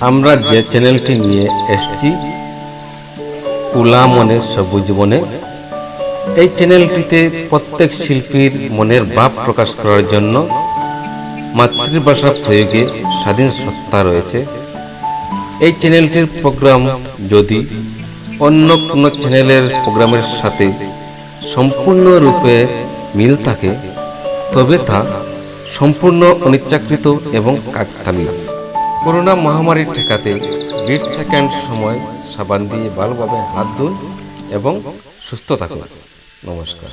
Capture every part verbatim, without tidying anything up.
আমরা যে চ্যানেলটি নিয়ে এসেছি, খোলা মনে সবুজ বনে, এই চ্যানেলটিতে প্রত্যেক শিল্পীর মনের ভাব প্রকাশ করার জন্য মাতৃভাষা প্রয়োগে স্বাধীন সত্তা রয়েছে। এই চ্যানেলটির প্রোগ্রাম যদি অন্য কোনো চ্যানেলের প্রোগ্রামের সাথে সম্পূর্ণরূপে মিল থাকে, তবে তা সম্পূর্ণ অনিচ্ছাকৃত এবং কাকতালীয়। করোনা মহামারী ঠেকাতে বিশ সেকেন্ড সময় সাবান দিয়ে ভালোভাবে হাত ধুন এবং সুস্থ থাকুন। নমস্কার।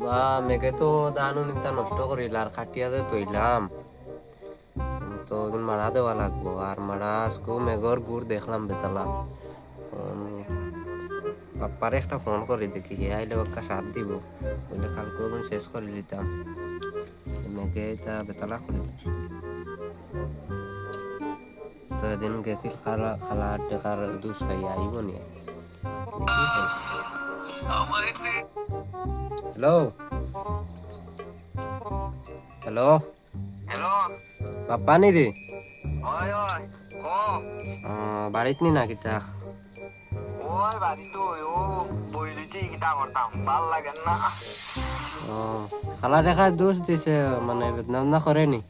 বা মেঘে তো ধান উনিতা নষ্ট করিল আর কাটিয়া যে তইলাম, তো ওদিন মারা দেওয়া লাগবো। আর মারা আজকেও মেঘর গুড় দেখলাম বেতালা। উম, বাপ্পারে একটা ফোন করি দেখি, হে আইলে বাক্কা সাথ দিব, বুলে কালকে ওদিন শেষ করি দিতাম। মেঘে ইতা বেতালা করিল। তো এদিন গেছিল খালা, খালা টেকার দুষ খাইয়া আইব নি? Hello, hello. হ্যালো। বাপ্পা নি রে? অয়, অয়, ক। আহ, বাড়িত নি না কিতা? ওই বাড়িত ওই, ও বই রইছি, কিতা করতাম, ভাল লাগে না। ও, খালা টেকায় দুষ দিছে, মানে বেদনা না করে নি?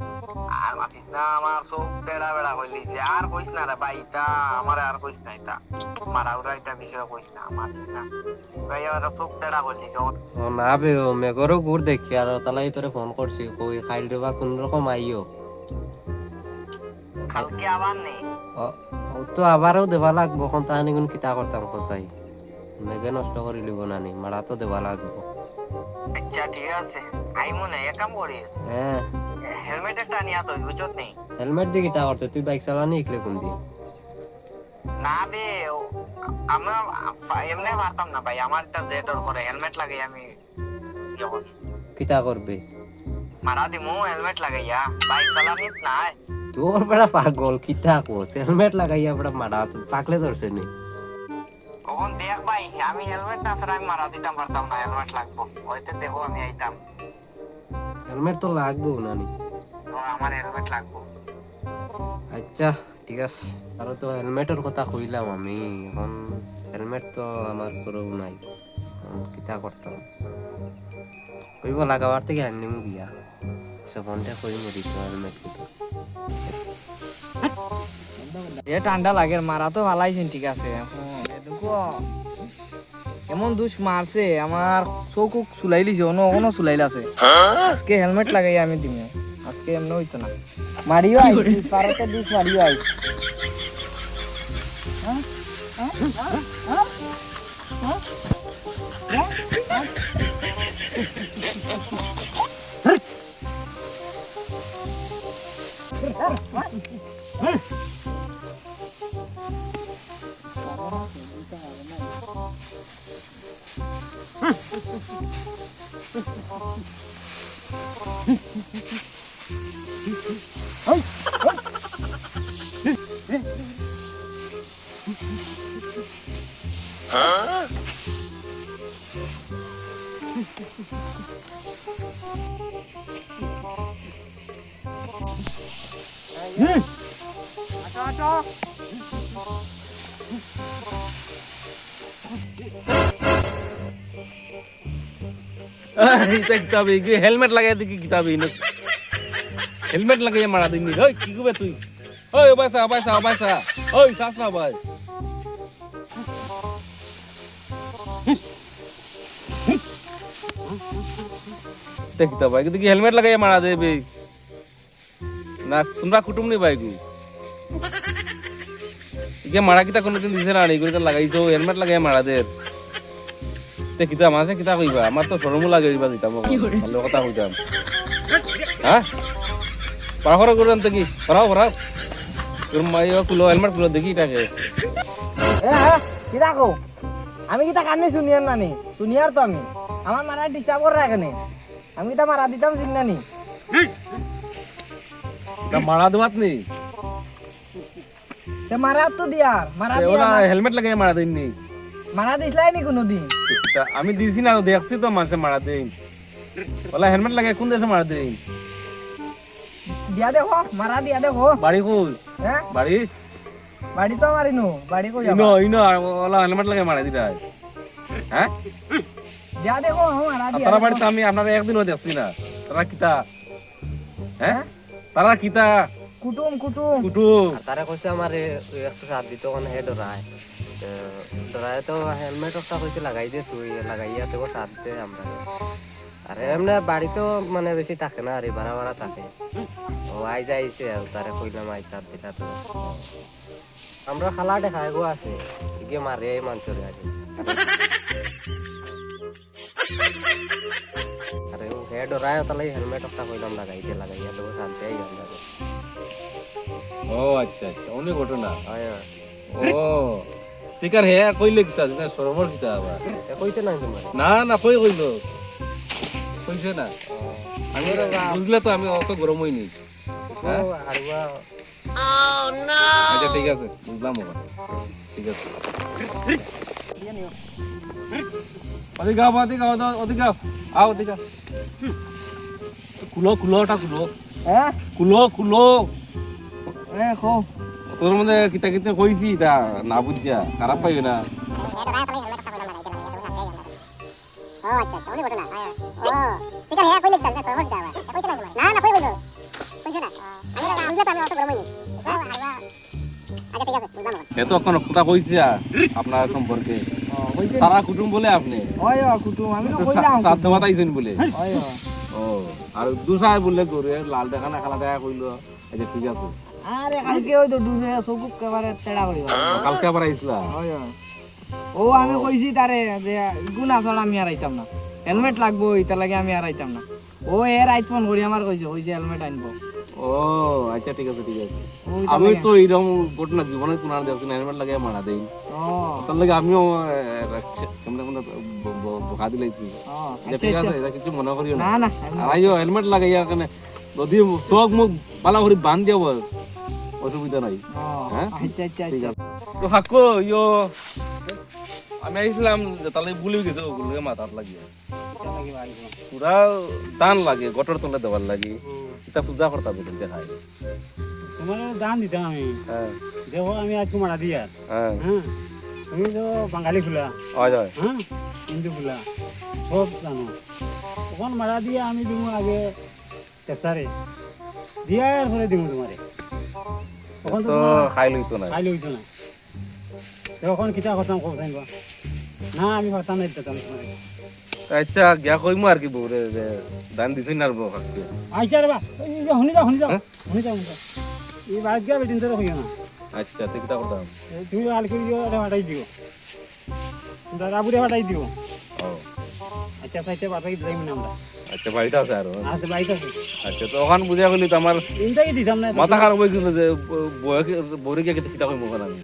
আর মাতিস না, আমার চোখ তেড়া বেড়া করিলিছে। আর কইস না রে ভাই, ইতা আমারে আর কইস না, ইতা মারা উড়া ইতা বিষয়ে কইস না, মাতিস না। ভাই, আমার চোখ তেড়া করিলিছে। ও না বে, ও মেঘরও গুড় দেখি, আর তালাই তোরে ফোন করছি, কই খাইল রে বা কোন রকম আইও। কালকে আবার নি? ও, ও তো আবারও দেবা লাগবো, অখন তাহানি গুন কিতা করতাম কসাই? মেঘে নষ্ট করিলিব না নি, মারা তো দেবা লাগবো। আচ্ছা, ঠিক আছে, আইমু না, এক কাম করিস। হ্যাঁ। হেলমেট একটা নিয়া তো, বুঝছত নি? হেলমেট দি কিতা করতে? তুই বাইক চালানি শিখলে কোন দিন? না বে, ও, আমরা, এমনি পারতাম না ভাই, আমার ইতা যে ডর করে, হেলমেট লাগাই আমি কিতা করবে? মারা দিমু হেলমেট লাগাইয়া, বাইক চালানিত নাই। তোর বেটা পাগল, কিতা কস? হেলমেট লাগাইয়া বেটা মারা, তুই পাগলে ধরছে নি? অখন দেখ ভাই, আমি হেলমেট না ছাড়া আমি মারা দিতাম পারতাম না, হেলমেট লাগবো। অইতে দেখো আমি আইতাম। হেলমেট তো লাগবো না নি? ও, আমার হেলমেট লাগবো। আচ্ছা, ঠিক আছে। আর তো হেলমেটর কথা কইলাম আমি, অখন হেলমেট তো আমার ঘরেও নাই। অখন কিতা করতাম? কইব লাগাবার থাকি আনিমু গিয়া। সে ফোনটা কই মরি তো হেলমেট কিতা। এ ঠান্ডা লাগে, মারা তো ফালাইছেন, ঠিক আছে। অখন এটুকু এমন দুষ মারছে, আমার চোখ উখ চুলাইলিছে, অনো, অনো চুলাইল আছে। আজকে হেলমেট লাগাই আমি দিমু, আজকে এমনি অইতো না। মারিও আই, পারতে দুষ মারিও আই। ইতা কিতা বে, হেলমেট লাগাই দেখি কিতা বে, হেলমেট লাগাই মারা দিন নি। ওই, কি করবে তুই? ওই, ওবায় চা, ওবায় চা, ওবায় চা। ওই, চাস না ভাই। দেখি তো ভাই, কিন্তু কি হেলমেট লাগাইয়া মারা দেবে? না, তোমরা কুটুম নি ভাই গু? ইকে মারা কিতা কোনোদিন দিছে না, এগুলো তো লাগাইছো, হেলমেট লাগাইয়া মারা দের। তে কিতা মাঝে কিতা কইবা? আমার তো শরমও লাগে, কইবা দিতাম, ভালো কথা কইতাম। হ্যাঁ? পারা পারা করে আনতে কি? পারাও, পারাও। তোর মাইয়া খুলো, হেলমেট খুলো, দেখি ইটাকে। এ, হ্যাঁ, কিতা কও? আমি কিতা কান্নি শুনিয়ার না নি? শুনিয়ার তো আমি। আমার মারা ডিস্টার্ব করে রাখে নি। আমি কিতা মারা দিতাম চিন্তা নি? তা মারা দেওয়াত নি? তে মারা তো দিয়ার, মারা তে দিয়া ওলা আমার হেলমেট লাগাই মারা দেইন নি? মারা দিছলায় নি কুনুদিন? তা আমি দিছি না, দেখছি তো মানষে মারা দেইন। ওলা হেলমেট লাগাই কুন দেশে মারা দেইন? দিয়া দেখো, মারা দিয়া দেখো। বাড়ি কই? হ্যাঁ? বাড়ি? বাড়ি তো আমার ইনো, বাড়ি কই ইনো, আবার? ইনো, আর ওলা হেলমেট লাগাই মারা দিরা। হ্যাঁ? দিয়া দেখো, মারা আর দিয়া তারা দেখো। বাড়িতে আমি আপনারে একদিনও দেখছি না। তারা কিতা? হ্যাঁ? হ্যাঁ? তারা কিতা? কুটুম, কুটুম। কুটুম। আর তারা কইছে আমারে ওই একটু সাথ দিতে, ওখানে হে ডরায়। তো ডরায় তো হেলমেট একটা কইছে লাগাই দে তুই, লাগাইয়া তো সাথ দে আমরা। আর এমনে বাড়িতেও মানে বেশি থাকে না, আর এই বারা বারা থাকে। ও আইজ আইছে, আর তারে কইলাম আইজ সাথ দিতা তো। আমরা খালাটে খাইগো আছে, গিয়ে মারে এই মানষরে আগে। আরে ও হে ডরায়, তাহলে হেলমেট একটা কইলাম লাগাইতে, লাগাইয়া দেবো শান্তি আই আমরা। ও আচ্ছা আচ্ছা, অনেক ঘটনা। হয়, হয়। ও, ঠিক আর হে কইলে কিতা, না শরমর কিতা আবার? এ কইতে নাই তোমার। না, না, কই কইলো? কইছে না। আমি ওরে বাপ। বুঝলে তো আমি অত গরম হইনি। হ্যাঁ? ও, হারুয়া। আচ্ছা, ঠিক আছে, বুঝলাম ওখানে। ঠিক আছে। ওদিকে আও, ওদিকে আও, ওদিকে আও। আও, ওদিকে আও। খুলো, খুলো, ওটা খুলো। হ্যাঁ? খুলো, খুলো। এ, খো। তোর মধ্যে কিতা কিতা কইছি, তা না বুঝিয়া, খারাপ পাইও না। ও আচ্ছা, আচ্ছা, অনেক ঘটনা। ও, ঠিক আছে, হ্যাঁ, কইলে দিতাম, না, শরম দিতাম আবার। কইছে না তোমার? না, না, কই কইলো? কইছে না? আমি তো বুঝলে তো আমি অত গরম হইনি। আচ্ছা, ঠিক আছে, বুঝলাম এখন। এ তো এখন কথা কইছে আর আপনার সম্পর্কে। ও, কইছে না? তারা কুটুম বলে আপনি? ওই, ও, কুটুম, আমি তো কইলাম সাত কুটুম। দেওয়াত আইছেন বলে? ওই, ও। ও, আর দুসায় বললে গরু, লাল দেখা না কালা দেখা কইলো। আচ্ছা, ঠিক আছে। আরে, কালকে ওই তো ডুবে চোখ একেবারে তেড়া করি গেল। কালকে আবার আইসলা? ওই, ওই। ও, আমি কইছি তারে যে, "ইগু না ছাড়া আমি আর আইতাম না। হেলমেট লাগবো, ইতার লাগি আমি আর আইতাম না।" ও, এ রাইত ফোন করি আমার কইছে, কইছে হেলমেট আনবো। ও, আচ্ছা, ঠিক আছে, ঠিক আছে। ওই তার আমি লাগি। তো এরকম ঘটনা জীবনে কোনো আর দেখছি না, হেলমেট লাগাই মারা দেই। ও। তার লাগি আমিও, এ, কেমনে কেমনে ব-, ব-, বকা দিলাইছি। ও, আচ্ছা, আচ্ছা, ঠিক আচ্ছা। আছে, এটা কিছু মনে করিও না। না, না, আমি আর আইও, হেলমেট লাগাইয়া এখানে যদি চোখ মুখ ভালা করি বান দিয়া বল, অসুবিধা নাই। ও, হ্যাঁ? আচ্ছা, আচ্ছা, ঠিক আচ্ছা। আছে। তো হাক্কো, ইয়ো, আমি আইছিলাম যে তাহলে ভুলে গেছে, ওগুলো মাথাত লাগিয়ে। এটা লাগে ভাই। পুরা ধান লাগে, গটর তলে দেওয়ার লাগি। হুম। এটা পূজা করতে হবে, দেখায়। তোমার দান দিতাম আমি। হ্যাঁ। দেখো, আমি আজকে মারা দিয়ার। হ্যাঁ। হ্যাঁ। তুমি তো বাঙালি ফুলা। হয়, হয়। হ্যাঁ? হিন্দু ফুলা। সব জানো। তখন মারা দিয়া আমি দিব আগে ট্রাক্টরে। দিয়া এরপরে দিব তোমারে। তখন তো তো তোমার খাইল হইতো না। খাইল হইতো না। তখন কিতা করতাম, কও চাইবা? না, আমি পারতাম না দিতাম তোমারে। আচ্ছা, গিয়া কইমু আর কি বউরে যে দান দিছই না আর বউ খাচ্ছে। আচ্ছা রে বা, এই যে হুনি যাও, হুনি যাও, হ্যাঁ? হুনি যাও, হুনি যাও। এই বাদ গিয়া বেটিন তোরে কইও না। আচ্ছা, তুই কিতা করতাম? এই তুমি আর কি ইয়ে ওটা ফাটাই দিও। দাদা বুড়ে ফাটাই দিও। ও। আচ্ছা, সাইডে বাতাই দিলাই মনে আমরা। আচ্ছা, বাড়িতে আছে আরো? আছে, বাড়িতে আছে। আচ্ছা, তো ওখান বুঝা গেলি তো আমার ইন্দাই দিতাম না, মাথা খারাপ হয়ে গেছিল যে ব-, বউকে, বউরে গিয়া কিতা, কিতা কইমু ওখানে আমি।